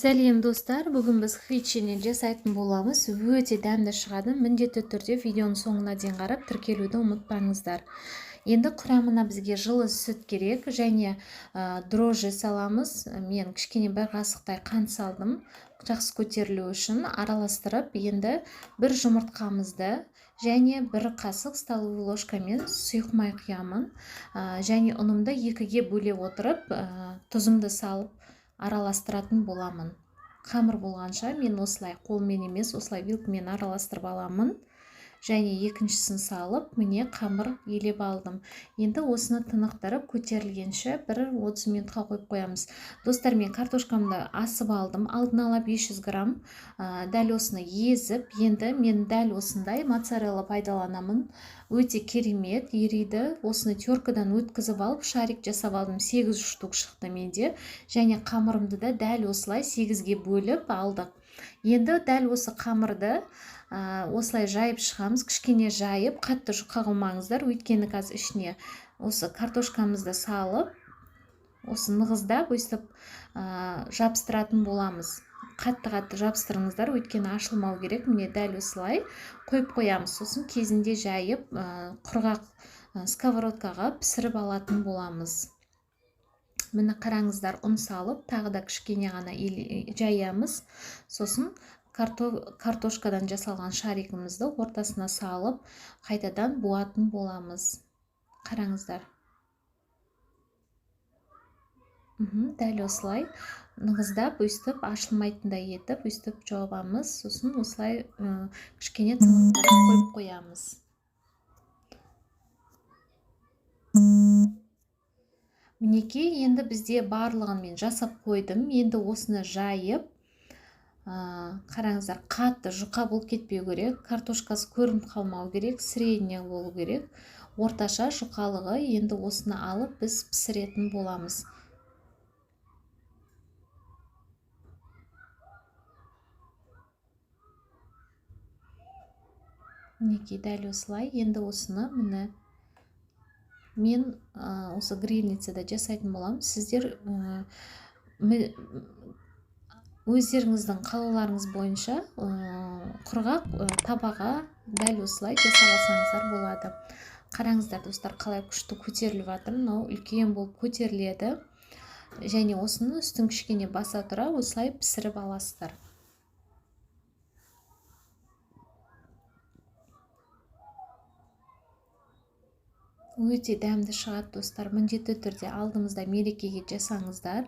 Сәлем, достар! Бүгін біз хвеччини жасайтын боламыз. Өте дәмді шығады. Міндетті түрде видеоның соңына дейін қарап, тіркелуді ұмытпаңыздар. Енді құрамына бізге жылы сүт керек және дрожжи саламыз. Мен кішкене бір қасықтай қант салдым, жақсы көтерілу үшін. Араластырып, енді бір жұмыртқамызды және бір қасық столовый ложкамен сұйық май құямын. Және ұнымды екіге бөле отырып, тұзымды салып араластыратын боламын. Қамыр болғанша мен осылай қолмен емес, осылай вилкамен араластырып аламын. Және екіншісін салып, міне, қамыр илеп алдым. Енді осыны тынықтырып, көтерілгенше бір 30 минутқа қойып қоямыз. Достар, мен картошкамды асып алдым алдын ала 500 грамм. Дәл осыны езіп, енді мен дәл осындай моцарелла пайдаланамын. Өте керемет ериді. Осыны теркадан өткізіп алып, шарик жасап алдым. 8 штук шықты менде. Және қамырымды да дәл осылай 8-ге бөліп алдық. Енді дәл осы қамырды осылай жайып шығамыз. Кішкене жайып, қатты жұқа қылмаңыздар, өйткені қазір ішіне осы картошкамызды салып, осы нығыздап өйстіп жабыстыратын боламыз. Қатты қатты жабыстырыңыздар, өйткені ашылмау керек. Міне, дәл осылай қойып қоямыз. Сосын кезінде жайып, құрғақ сковородкаға пісіріп алатын боламыз. Міне, қараңыздар, ұн салып, тағы да кішкене ғана жаямыз. Сосын картошкадан жасалған шаригімізді ортасына салып, қайтадан буатын боламыз. Қараңыздар, дәл осылай нығыздап, өйстіп ашылмайтындай етіп, өйстіп жабамыз. Сосын осылай кішкене тынықтырып қойып қоямыз. Мінекей, енді бізде барлығын мен жасап қойдым. Енді осыны жайып, қараңыздар, қатты жұқа болып кетпеу керек, картошкасы көрініп қалмау керек, средний болу керек, орташа жұқалығы. Енді осыны алып, біз пісіретін боламыз. Мінекей, дәл осылай. Енді осыны, міне, мен осы грильницада жасайтын боламын. Сіздер өздеріңіздің қалауларыңыз бойынша құрғақ табаға дәл осылай жасап алсаңыздар болады. Қараңыздар, достар, қалай күшті көтеріліп жатыр. Мынау үлкен болып көтеріледі. Және осыны үстін кішкене баса тұра осылай пісіріп аласыздар. Өте дәмді шығады, достар. Міндетті түрде алдымызда мерекеге жасаңыздар,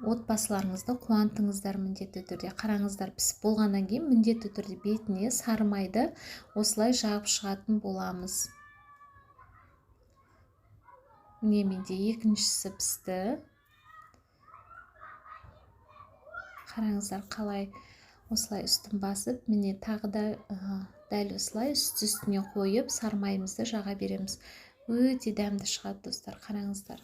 отбасыларыңызды қуантыңыздар міндетті түрде. Қараңыздар, пісіп болғаннан кейін міндетті түрде бетіне сары майды осылай жағып шығатын боламыз. Міне, менде екіншісі пісті. Қараңыздар, қалай осылай үстін басып, міне, тағы да дәл осылай үсті үстіне қойып, сары майымызды жаға береміз. Өте дәмді шығады, достар, қараңыздар.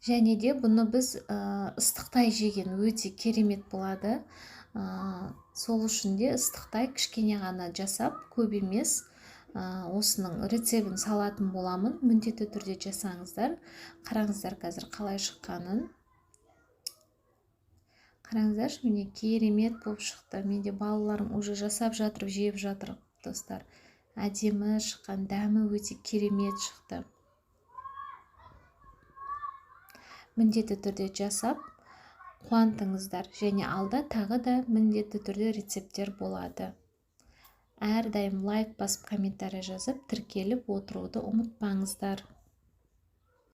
Және де бұны біз ыстықтай жеген өте керемет болады. Сол үшін де ыстықтай кішкене ғана жасап, көп емес, осының рецебін салатын боламын. Міндетті түрде жасаңыздар. Қараңыздар, қазір қалай шыққанын. Қараңыздаршы, міне, керемет болып шықты. Менде балаларым уже жасап жатырып жеп жатыр, достар. Әдемі шыққан, дәмі өте керемет шықты. Міндетті түрде жасап қуантыңыздар. Және алда тағы да міндетті түрде рецепттер болады. Әрдайым лайк басып, комментарий жазып, тіркеліп отыруды ұмытпаңыздар.